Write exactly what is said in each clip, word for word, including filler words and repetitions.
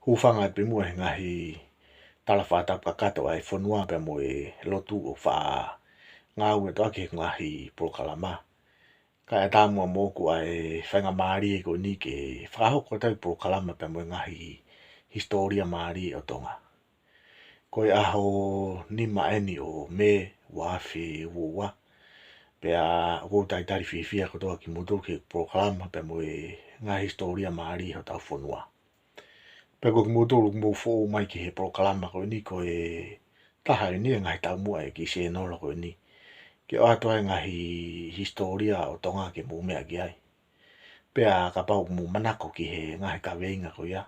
Hūfanga atu pē muʻa he ngaahi tala fakatapu kakato ʻa e fonua pea mo e lotu ʻoku faʻa ngāueʻaki he ngaahi polokalama. Kae ʻatā muʻa moʻoku ʻa e faingamālie ko eni ke fakahoko atu e polokalama pea mo e ngaahi hisitōlia mālie ʻo Tonga. Ko e ʻaho nima eni ʻo Mē ua afe ua ua. Pea ʻoku ou talitali fiefia kotoa kimoutolu ki he polokalama pea mo e ngaahi hisitōlia mālie hotau fonua. Pea ko kimoutolu ʻoku mou foʻou mai ki he polokalama ko eni, ko e taha eni e ngaahi taumuʻa e kiʻi sēnolo ko eni, ke ʻoatu ai e ngaahi hisitōlia ʻo Tonga ke mou meʻa ki ai. Pea kapau ʻoku mou manako ki he ngaahi kaveinga ko ia,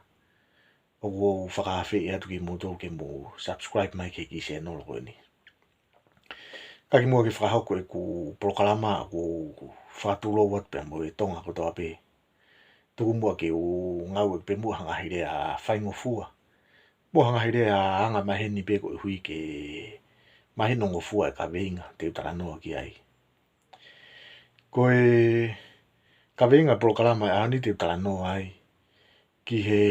ʻoku ou fakaafeʻi atu kimoutolu ke mou subscribe mai ki he kiʻi sēnolo ko eni. Ka kimuʻa ke fakahoko ʻeku polokalama, ʻoku ou fakatulou atu pea mo e Tonga kotoa pē. Tuku muʻa ke u ngāueʻaki pē muʻa ha ngaahi lea faingofua mo ha ngaahi lea angamaheni pē koeʻuhi ke mahinongofua e kaveinga te u talanoa ki ai. Ko e kaveinga polokalama ʻo e ʻaho ni te u talanoa ai ki he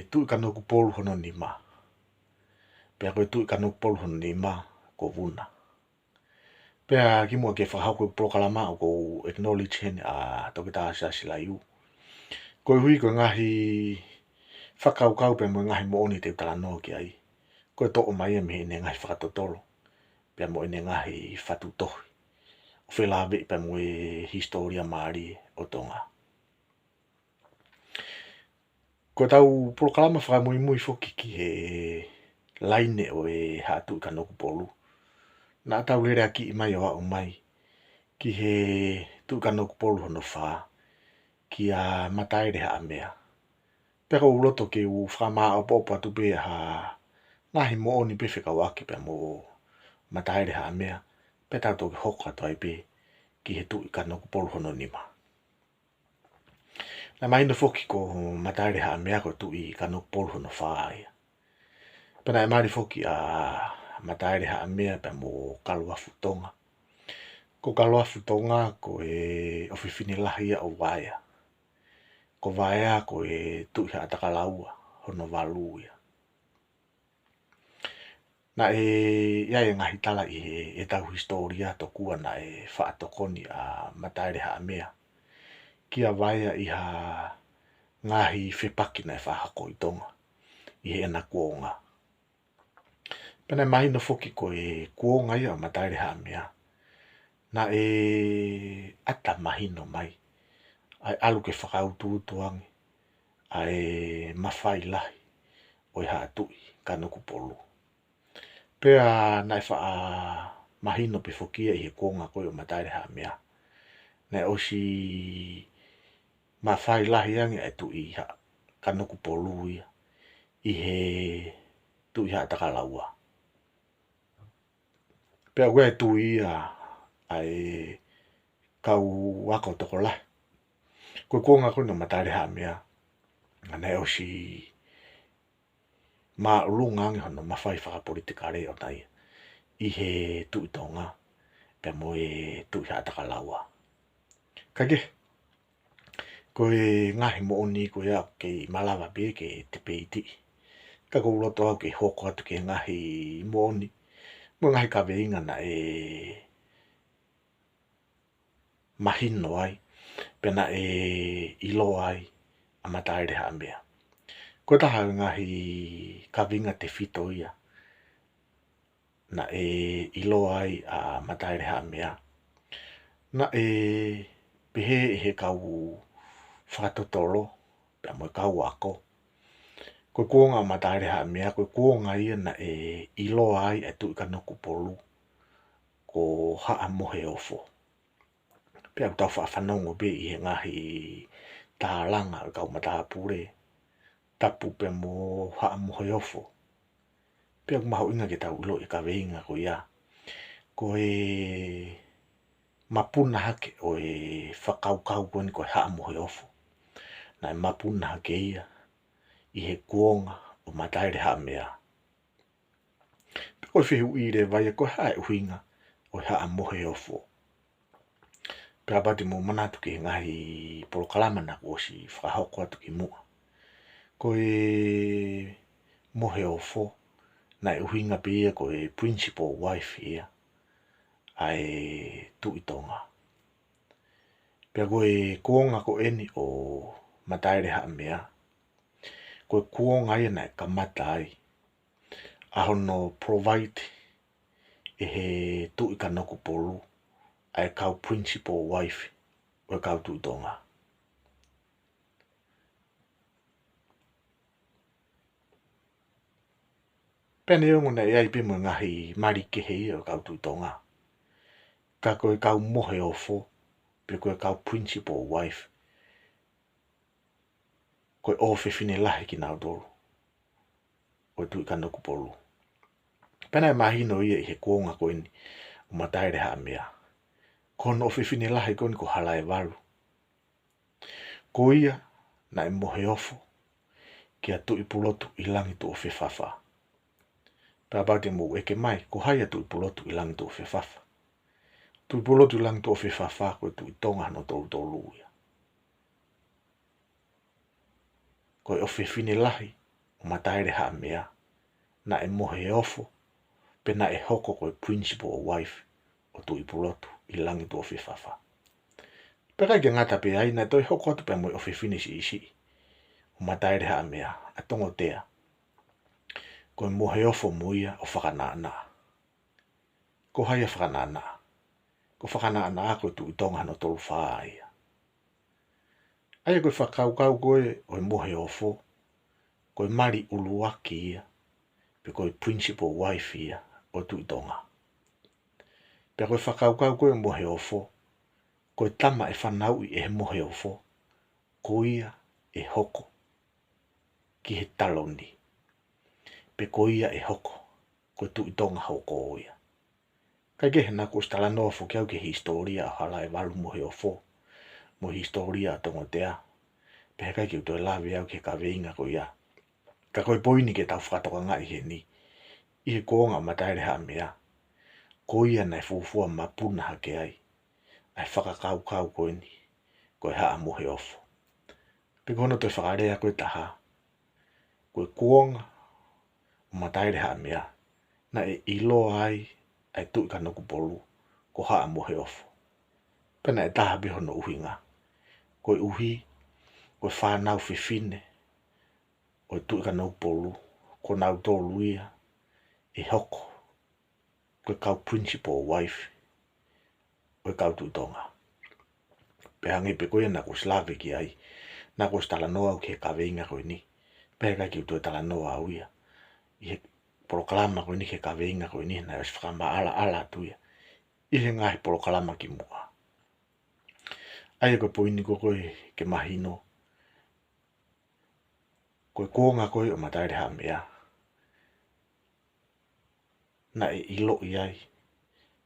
Tuʻi Kanokupolu hono nima. Pea ko e Tuʻi Kanokupolu hono nima ko Vuna. Pea kimuʻa ke fakahoko e polokalama, ʻoku ou acknowledge heni ʻa Toketā Siaosi Laiu. Koeʻuhi ko e ngaahi fakakaukau pea mo e ngaahi moʻoni te u talanoa ki ai, ko e toʻo mai ia mei heʻene ngaahi fakatotolo pea mo ʻene ngaahi fatu tohi, ʻo felāveʻi pea mo e hisitōlia mālie ʻo Tonga. Ko ʻetau polokalama fakamuimui foki ki he laine ʻo e Haʻa Tuʻi Kanokupolu, naʻa tau leleakiʻi mai ʻo aʻu mai ki he Tuʻi Kanokupolu hono fā, kia Mataelehaʻamea. Pea ʻoku ou loto ke u fakamāʻopoʻopo atu pē ha ngaahi moʻoni pē fekauʻaki pea mo Mataelehaʻamea, pea tau toki hoko atu ai pē ki he Tuʻi Kanokupolu hono nima. Naʻe mahino foki ko Mataelehaʻamea ko e Tuʻi Kanokupolu hono fā ia. Pea naʻe mali foki ʻa Mataelehaʻamea pea mo Kaloafutonga. Ko Kaloafutonga ko e ʻofefine lahi ia ʻo Vaea. Ko Vaea ko e Tuʻi Haʻatakalaua hono valu ia. Naʻe ʻi ai e ngaahi tala ʻi he, ʻetau hisitōlia tokua naʻe faʻa tokoni ʻa Mataelehaʻamea kia Vaea ʻi ha ngaahi fepaki naʻe faʻa hoko ʻi Tonga ʻi heʻena kuonga. Pea naʻe mahino foki ko e kuonga ia ʻo Mataelehaʻamea naʻe ʻata mahino mai ʻa e ʻalu ke fakautuutu ange ʻa e mafai lahi ʻo e Haʻa Tuʻi Kanokupolu. Pea naʻe faʻa mahino pē foki ia ʻi he kuonga ko ē ʻo Mataelehaʻamea, naʻe ʻosi mafai lahi ange ʻa e Tuʻi Haʻa Kanokupolu ia ʻi he Tuʻi Haʻatakalaua. Pea ʻoku ʻi ai e tui ia ʻa e kau ako tokolahi, ko e kuonga ko ē ʻo Mataelehaʻamea naʻe ʻosi māʻolunga ange hono mafai fakapolitikale ʻona ia ʻi he Tuʻi Tonga pea mo e Tuʻi Haʻatakalaua. Kae kehe, ko e ngaahi moʻoni ko ia ʻoku kei malava pē ke tipeitiʻi. Ka ʻoku ou loto au ke hoko atu ki he ngaahi moʻoni mo e ngaahi kaveinga naʻe mahino ai pea naʻe ʻiloa ai ʻa Mataelehaʻamea. Ko e taha e ngaahi kaveinga tefito ia naʻe ʻiloa ai ʻa Mataelehaʻamea. Naʻe pehē ʻe he kau fakatotolo pea mo e kau ako, ko e kuonga ʻo Mataelehaʻamea ko e kuonga ia naʻe ʻiloa ai ʻa e Tuʻi Kanokupolu ko Haʻa Moheofo. Pea ʻoku tau faʻa fanongo pē ʻi he ngaahi tālanga ʻo e kau matāpule, tapu pea mo Haʻa Moheofo. Pea ʻoku mahuʻinga ke tau ʻiloʻi e kaveinga ko ia. Ko e mapuna hake ʻo e fakakaukau ko eni ko e Haʻa Moheofo, naʻe mapuna hake ia ʻi he kuonga ʻo Mataelehaʻamea. Pea ko e fehuʻi leva ia, ko e hā e ʻuhinga ʻo e Haʻa Moheofo? Pea kapau te mou manatu ki he ngaahi polokalama naʻa ku ʻosi fakahoko atu kimuʻa, Ko e mohe ofo, naʻe ʻuhinga pē ia ko e principal wife ia ʻa e Tuʻi Tonga. Pea ko e kuonga ko eni ʻo Mataelehaʻamea, ko e kuonga ia naʻe kamata ai ʻa hono provide ʻe he Tuʻi Kanokupolu ʻa e kau principal wife ʻo e kau Tuʻi Tonga. Pea neongo naʻe ʻi ai pē mo e ngaahi mali kehe ia ʻo e kau Tuʻi Tonga, ka ko e kau mohe ofo, pe ko e kau principal wife, ko e ʻofefine lahi kinautolu ʻo e Tuʻi Kanokupolu. Pea naʻe mahino ia ʻi he kuonga ko eni ʻo Mataelehaʻamea, ko hono ʻofefine lahi ko eni ko Halaevalu. Ko ia naʻe mohe ofo kia Tuʻipulotuʻilangituʻofefafa. Pea kapau te mou ʻeke mai, ko hai ʻa Tuʻipulotuʻilangituʻofefafa? Tuʻipulotuʻilangituʻofefafa ko e Tuʻi Tonga hono tolutolu ia. Ko e ʻofefine lahi ʻo Mataelehaʻamea naʻe mohe ofo, pea naʻe hoko ko e principal wife ʻo Tuʻipulotuʻilangituʻofefafa. Pea ʻikai ke ngata pē ai, naʻe toe hoko atu pea mo e ʻofefine siʻisiʻi ʻo Mataelehaʻamea, ʻa Tongotea. Ko e mohe ofo mo ia ʻo Fakanaʻanaʻa. Ko hai ʻa Fakanaʻanaʻa? Ko Fakanaʻanaʻa ko e Tuʻi Tonga hono tolufā ia. ʻA ia ko e fakakaukau ko ē ʻo e mohe ofo, ko e mali ʻuluaki ia, pe ko e principal wife ia ʻo e Tuʻi Tonga. Pea ko e fakakaukau ko ē ʻo e mohe ofo, ko e tama ʻe fanauʻi ʻe he mohe ofo, ko ia ʻe hoko ki he taloni, pe ko ia ʻe hoko ko e Tuʻi Tonga hoko ia. Kae kehe, naʻá ku ʻosi talanoa foki au ki he hisitōlia ʻo Halaevalu Moheofo, mo e hisitōlia ʻo Tongotea, pea heʻikai ke u toe lave au ki he kaveinga ko ia. Ka ko e poini ke tau fakatokangaʻi heni, ʻi he kuonga ʻo Mataelehaʻamea, ko ia naʻe fuofua mapuna hake ai ʻa e fakakaukau ko eni ko e Haʻa Moheofo. Pe ko hono toe fakalea ko e taha, ko e kuonga ʻo Mataelehaʻamea naʻe ʻiloa ai ʻa e Tuʻi Kanokupolu ko Haʻa Moheofo. Pea naʻe taha pē hono ʻuhinga, koeʻuhi ko e fānau fefine ʻo e Tuʻi Kanokupolu, ko nautolu ia ʻe hoko ko e kau principal wife ʻo e kau Tuʻi Tonga. Pea hangē pē ko ia naʻá ku ʻosi lave ki ai, naʻá ku ʻosi talanoa au ki he kaveinga ko eni, pea heʻikai ke u toe talanoa au ia ʻi he polokalama ko eni ki he kaveinga ko eni, naʻe ʻosi fakamaʻalaʻala atu ia ʻi he ngaahi polokalama kimuʻa. ʻA ia ko e poini ko ē ke mahino, ko e kuonga ko ē ʻo Mataelehaʻamea naʻe ʻiloʻi ai,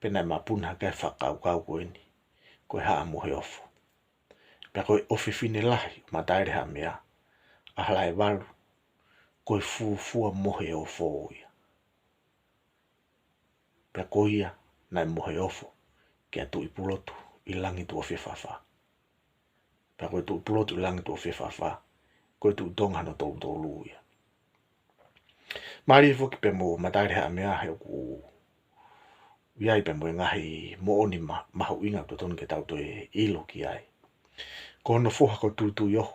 pea naʻe mapuna hake ai e fakakaukau ko eni ko e Haʻa Moheofo. Pea ko e ʻofefine lahi ʻo Mataelehaʻamea, ʻa Halaevalu, ko e fuofua mohe ofo ia. Pea ko ia naʻe mohe ofo kia Tuʻipulotuʻilangituʻofefafa. Pea ko e Tuʻipulotuʻilangituʻofefafa, ko e Tuʻi Tonga hono tolutolu ia. Mālie foki pea mo Mataelehaʻamea, he ʻoku ʻi ai pea mo e ngaahi moʻoni ma-, mahuʻinga ʻoku totonu ke tau toe ʻilo ki ai. Ko hono foha ko Tuituiohu.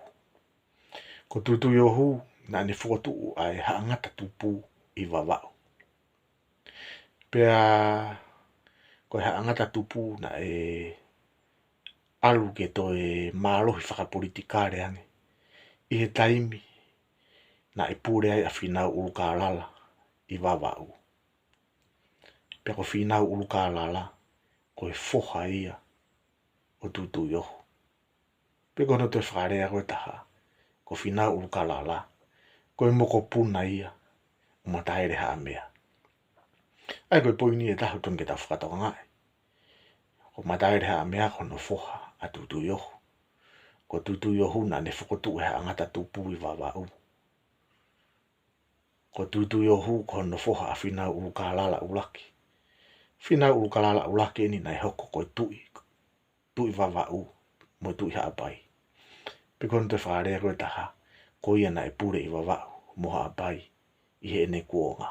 Ko Tuituiohu naʻá ne fokotuʻu ʻa e Haʻa Ngata Tupu ʻi Vavaʻu. Pea ko e Haʻa Ngata Tupu naʻe ʻalu ke toe mālohi fakapolitikale ange ʻi he taimi naʻe pule ai ʻa Fīnau ʻUlukālala ʻi Vavaʻu. Pea ko Fīnau ʻUlukālala, ko e foha ia ʻo Tuituiohu. Pe ko hono toe fakalea ko e taha, ko Fīnau ʻUlukālala, ko e mokopuna ia ʻo Mataelehaʻamea. ʻA ia ko e poini ʻe taha ʻoku totonu ke tau fakatokangaʻi. Ko Mataelehaʻamea ko hono foha ʻa Tuituiohu. Ko Tuituiohu naʻá ne fokotuʻu e Haʻa Ngata Tupu ʻi Vavaʻu. Ko Tuituiohu ko hono foha ʻa Fīnau ʻUlukālala ʻUluaki. Fīnau ʻUlukālala ʻUluaki eni naʻe hoko ko e tuʻi, tuʻi Vavaʻu mo e tuʻi Haʻapai. Pe ko hono toe fakalea ko e taha, ko ia naʻe pule ʻi Vavaʻu mo Haʻapai ʻi heʻene kuonga.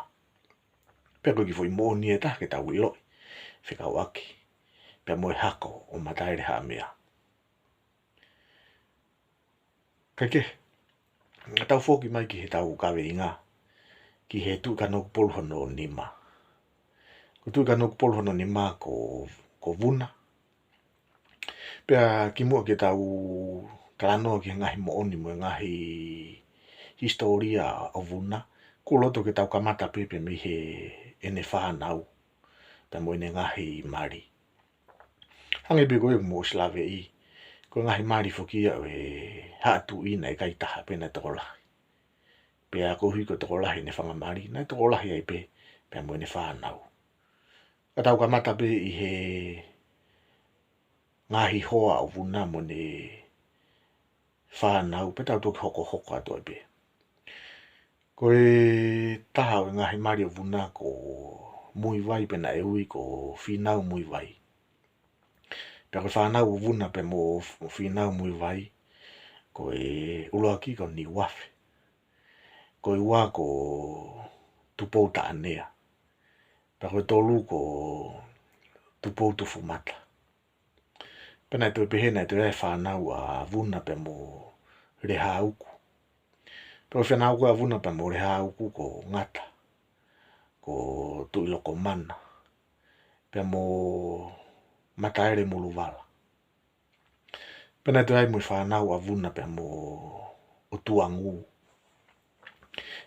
Pea ko e kiʻi foʻi moʻoni ʻe taha ke tau ʻiloʻi fekauʻaki pea mo e hako ʻo Mataelehaʻamea. Kae kehe, tau foki mai ki heʻetau kaveinga, ki he Tuʻi Kanokupolu hono nima. Ko e Tuʻi Kanokupolu hono nima ko, ko Vuna. Pea kimuʻa ke tau talanoa ki he ngaahi moʻoni mo e ngaahi hisitōlia ʻo Vuna, ʻoku ou loto ke tau kamata pē pea mei heʻene fānau pea mo ʻene ngaahi mali. Hangē pē ko ia ʻoku mou ʻosi laveʻi, ko e ngaahi mali foki ia ʻo e Haʻa Tuʻi naʻe ʻikai taha pē, naʻe tokolahi. Pea koeʻuhi ko e tokolahi ʻene fanga mali, naʻe tokolahi ai pē pea mo ʻene fānau. Ka tau kamata pē ʻi he ngaahi hoa ʻo Vuna mo ʻene fānau, pea tau toki hokohoko atu ai pē. Ko e taha ʻo e ngaahi mali ʻo Vuna ko Muivai, pea naʻe ui ko Fīnau Muivai. Pea ko e fānau ʻo Vuna pea mo F-, Fīnau Muivai, ko e ʻuluaki ko Niuafe. Ko e ua ko Tupoutaʻanea. Pea ko e tolu ko Tupoutufumata. Pea naʻe toe pehē, naʻe toe ʻi ai e fānau ʻa Vuna pea mo Lehauku. Pea ko e fānau ko ē ʻa Vuna pea mo Lehauku ko Ngata, ko Tuʻilokomana, pea mo Mataelemuluvala. Pea naʻe toe ʻi ai mo e fānau ʻa Vuna pea mo ʻOtuangū.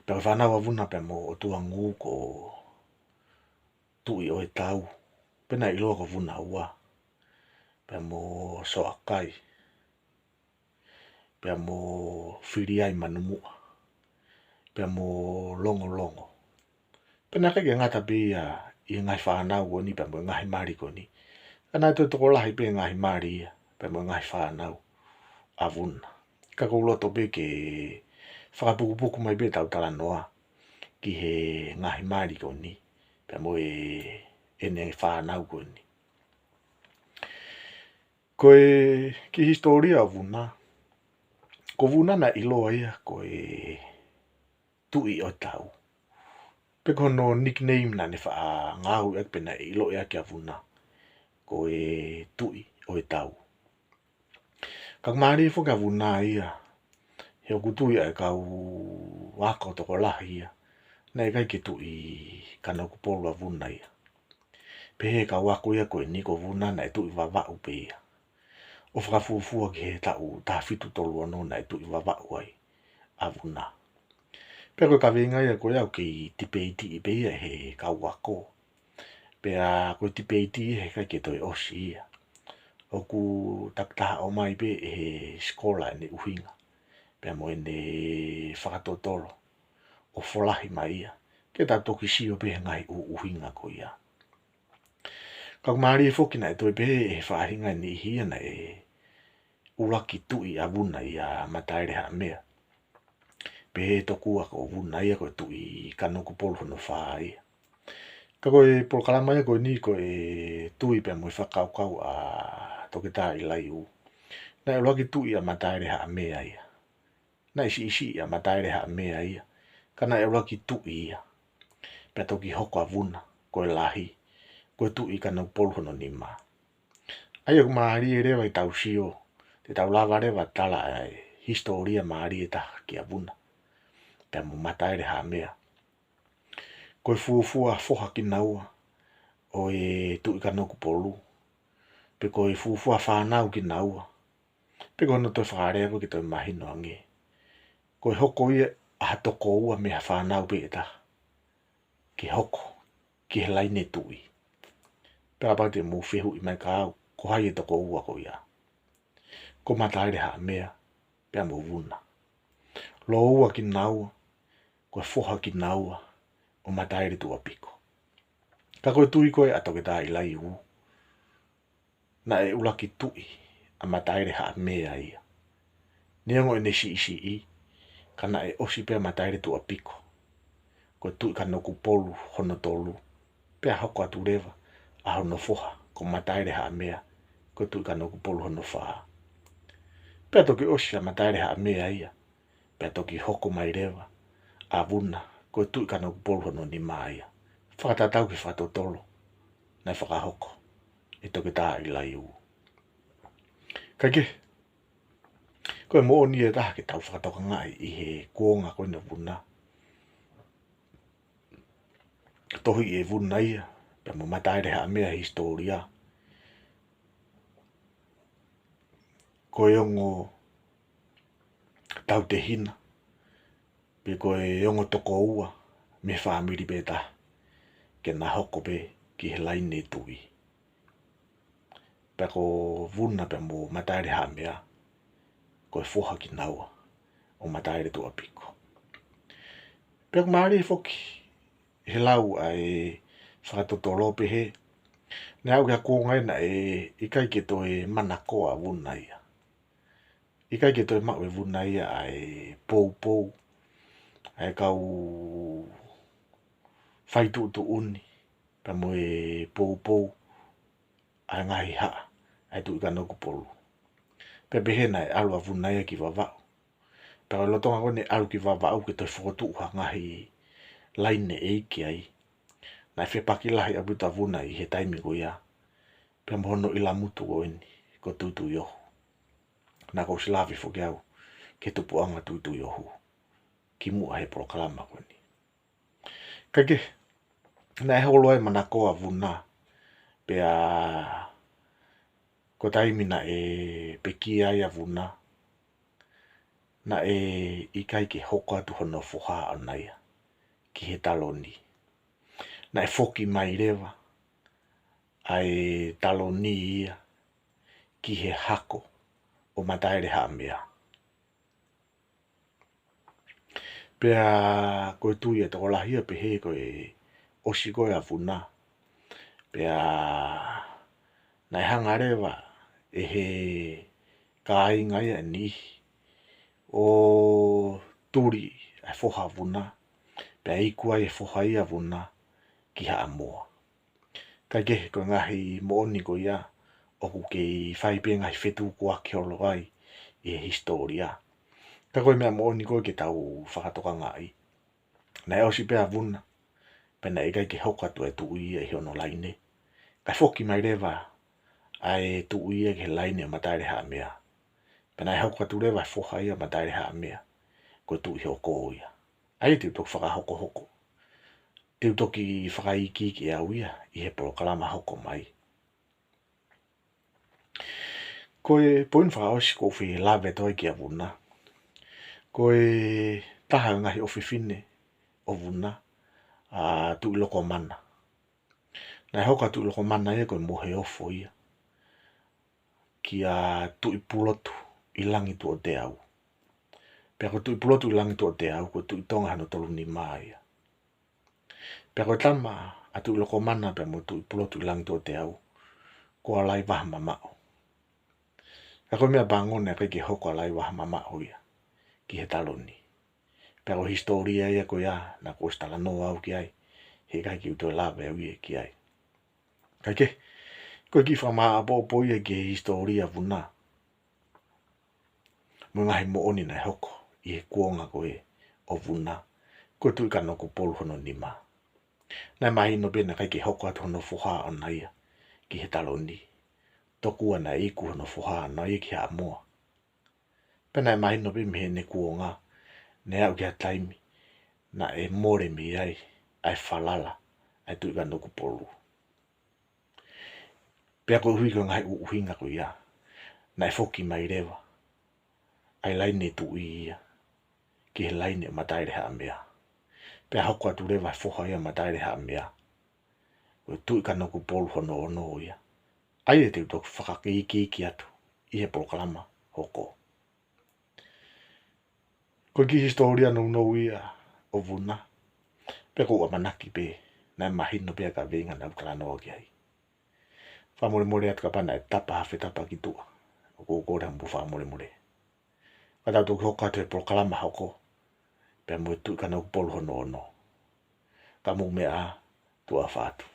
Pea ko e fānau ʻa Vuna pea mo ʻOtuangū ko Tuʻioetau, pea naʻe ʻiloa ko Vuna Ua, pea mo Soakai, pea mo Filiaimanumuʻa, pea mo Longolongo. Pea naʻe ʻikai ke ngata pē ia ʻi he ngaahi fānau ko eni pea mo e ngaahi mali ko eni, ka naʻe toe tokolahi pē ngaahi mali ia pea mo e ngaahi fānau ʻa Vuna. Ka ʻoku ou loto pē ke fakapukupuku mai pē ʻetau talanoa ki he ngaahi mali ko eni pea mo e, ʻene fānau ko eni. Ko e kiʻi hisitōlia ʻo Vuna, ko Vuna naʻe ʻiloa ia ko e Tuʻioetau. Pe ko hono nickname naʻa ne faʻa ngāueʻaki pe naʻe ʻiloʻi ʻaki ʻa Vuna, ko e Tuʻioetau. Ka ʻoku mālie foki ʻa Vuna ia, he ʻoku tui ʻa e kau ako tokolahi ia naʻe ʻikai ke Tuʻi Kanokupolu ʻa Vuna ia. Pehē ʻe he kau ako ia ko eni ko Vuna naʻe Tuʻi Vavaʻu pē ia, ʻo fakafuofua ki he taʻu taha fitu tolu ono naʻe Tuʻi Vavaʻu ai ʻa Vuna. Pea ko e kaveinga ia ko ia ʻoku kei tipeitiʻi pē ia ʻe he kau ako. Pea ko e tipeiti ia he ʻikai ke toe ʻosi ia. ʻOku takitaha ʻomai pē ʻe he sikola ʻene ʻuhinga pea mo ʻene fakatotolo ʻo folahi mai ia, ke tau toki sio pē he ngaahi ʻu-, ʻuhinga ko ia. Ka ʻoku mālie foki naʻe toe pehē ʻe he faʻahinga ʻe niʻihi ia naʻe ʻuluaki tuʻi ʻa Vuna ʻia Mataelehaʻamea. Pehē tokua ko Vuna ia ko e Tuʻi Kanokupolu hono fā ia. Ka ko e polokalama ia ko eni ko e tui pea mo e fakakaukau ʻa Toketā ʻIlaiū, naʻe ʻuluaki tuʻi ʻa Mataelehaʻamea ia. Naʻe siʻisiʻi ʻa Mataelehaʻamea ia, ka naʻe ʻuluaki tuʻi ia. Pea toki hoko ʻa Vuna ko e lahi, ko e Tuʻi Kanokupolu hono nima. ʻA ia ʻoku mālie leva ʻetau sio, te tau lava leva tala ʻa e hisitōlia mālie ʻe taha kia Vuna pea mo Mataelehaʻamea. Ko e fuofua foha kinaua ʻo e Tuʻi Kanokupolu, pe ko e fuofua fānau kinaua, pe ko hono toe fakalea ko ē ke toe mahino ange, ko e hoko ia ʻa ha tokoua mei ha fānau pē ʻe taha ke hoko ki he laine tuʻi. Pea kapau te mou fehuʻi mai kia au, ko hai e tokoua ko ia? Ko Mataelehaʻamea pea mo Vuna. Lōua kinaua, ko e foha kinaua ʻo Mataeletuʻapiko. Ka ko e tui ko ē ʻa Toketā ʻIlaiū, naʻe ʻuluaki tuʻi ʻa Mataelehaʻamea ia. Neongo ʻene siʻisiʻi, ka naʻe ʻosi pē ʻa Mataeletuʻapiko, ko e Tuʻi Kanokupolu hono tolu, pea hoko atu leva ʻa hono foha ko Mataelehaʻamea, ko e Tuʻi Kanokupolu hono fā. Pea toki ʻosi ʻa Mataelehaʻamea ia, Pea toki hoko mai leva ʻa Vuna, ko e Tuʻi Kanokupolu hono nima ia, fakatatau ki he fakatotolo naʻe fakahoko ʻe Toketā ʻIlaiū. Kae kehe, ko e moʻoni ʻe taha ke tau fakatokangaʻi ʻi he kuonga ko eni ʻo Vuna, tohi ʻe Vuna ia pea mo Mataelehaʻamea he hisitōlia, ko e ongo tautehina, pe ko e ongo tokoua mei he fāmili pē taha, ke na hoko pē ki he laine tuʻi. Pea ko Vuna pea mo Mataelehaʻamea, ko e foha kinaua ʻo Mataeletuʻapiko. Pea ʻoku mālie foki he lau ʻa e fakatotolo pehē, naʻe aʻu ki ha kuonga ia naʻe ʻikai ke toe manakoa ʻa Vuna ia. ʻIkai ke toe maʻu ʻe Vuna ia ʻa e poupou ʻa e kau faituʻutuʻuni, pea mo e poupou ʻa e ngaahi haʻa ʻa e Tuʻi Kanokupolu. Pea pehē naʻe ʻalu ʻa Vuna ia ki Vavaʻu. Pea ko e lolotonga ko ē ʻene ʻalu ki Vavaʻu ke toe fokotuʻu ha ngaahi laine ʻeiki ai, naʻe fepaki lahi ʻaupito ʻa Vuna ʻi he taimi ko ia pea mo hono ʻilamutu ko eni ko Tuituiohu. Naʻá ku ʻosi lave foki au ki he tupuʻanga Tuituiohu kimuʻa he polokalama ko eni. Kae kehe, naʻe holo ai e manako ʻa Vuna, pea ko e taimi naʻe pekia ai ʻa Vuna, naʻe ʻikai ke hoko atu hono foha ʻoʻona ia ki he taloni. Naʻe foki mai leva ʻa e taloni ia ki he hako ʻo Mataelehaʻamea. Pea ko e tui ʻa e tokolahi ia ʻo pehē ko e ʻosi ko ē ʻa Vuna, pea naʻe hanga leva ʻe he kāinga ia ʻe niʻihi ʻo tuli ʻa e foha ʻo Vuna, pea iku ai e foha ia ʻo Vuna ki Haʻamoa. Kae kehe, ko e ngaahi moʻoni ko ia ʻoku kei fai pē ngaahi fetukuaki holo ai ʻi he hisitōlia. Ka ko e meʻa moʻoni ko ē ke tau fakatokangaʻi, naʻe ʻosi pē ʻa Vuna, pea naʻe ʻikai ke hoko atu e tuʻi ia ʻi hono laine. Kae foki mai leva ʻa e tuʻi ia ki he laine ʻo Mataelehaʻamea. Pea naʻe hoko atu leva e foha ia ʻo Mataelehaʻamea ko e tuʻi hoko ia. ʻA ia te u toki fakahokohoko, te u toki fakaikiiki ʻe au ia ʻi he polokalama hoko mai. Ko e poini fakaʻosi ʻoku ou fie lave atu ai kia Vuna, ko e taha ʻo e ngaahi ʻofefine ʻo Vuna, ʻa Tuʻilokomana. Naʻe hoko ʻa Tuʻilokomana ia ko e moheofo ia kia Tuʻipulotuʻilangituʻoteau. Pea ko Tuʻipulotuʻilangituʻoteau, ko e Tuʻi Tonga hono tolu nima ia. Pea ko e tama ʻa Tuʻilokomana pea mo Tuʻipulotuʻilangituʻoteau, ko ʻAlaivahamamaʻo. Ka ko e meʻapango naʻe ʻikai ke hoko ʻa Laivahamamaʻo ia ki he taloni. Pea ko e hisitōlia ia ko ia naʻá ku ʻosi talanoa au ki ai, heʻikai ke u toe lave au ia ki ai. Kae kehe, ko e kiʻi fakamāʻopoʻopo ia ki he hisitōlia ʻo Vuna mo e ngaahi moʻoni naʻe hoko ʻi he kuonga ko ē ʻo Vuna, ko e Tuʻi Kanokupolu hono nima. Naʻe mahino pē naʻe ʻikai ke hoko atu hono foha ʻoʻona ia ki he taloni, tokua naʻe iku hono foha ʻoʻona ia ki Haʻamoa. Pea naʻe mahino pē mei heʻene kuonga, naʻe aʻu ki ha taimi naʻe mole mei ai ʻa e falala ʻa e Tuʻi Kanokupolu. Pea koeʻuhi ko e ngaahi ʻuhinga ko ia, naʻe foki mai leva ʻa e laine tuʻi ia ki he laine ʻo Mataelehaʻamea. Pea hoko atu leva e foha ia ʻo Mataelehaʻamea, ko e Tuʻi Kanokupolu hono ono ia, ʻa ia te u toki fakaikiiki atu ʻi he polokalama hoko. Ko e kiʻi hisitōlia nounou ia ʻo Vuna, pea ʻoku ou ʻamanaki pē naʻe mahino pē ʻa e kaveinga naʻá ku talanoa ki ai. Fakamolemole atu kapau naʻe tapa ha fetapa ki tuʻa, ʻoku ou kole homou fakamolemole. Ka tau toki hoko atu he polokalama hoko, pea mo e Tuʻi Kanokupolu hono ono. Ka mou meʻa ā, tuʻa ʻofa atu.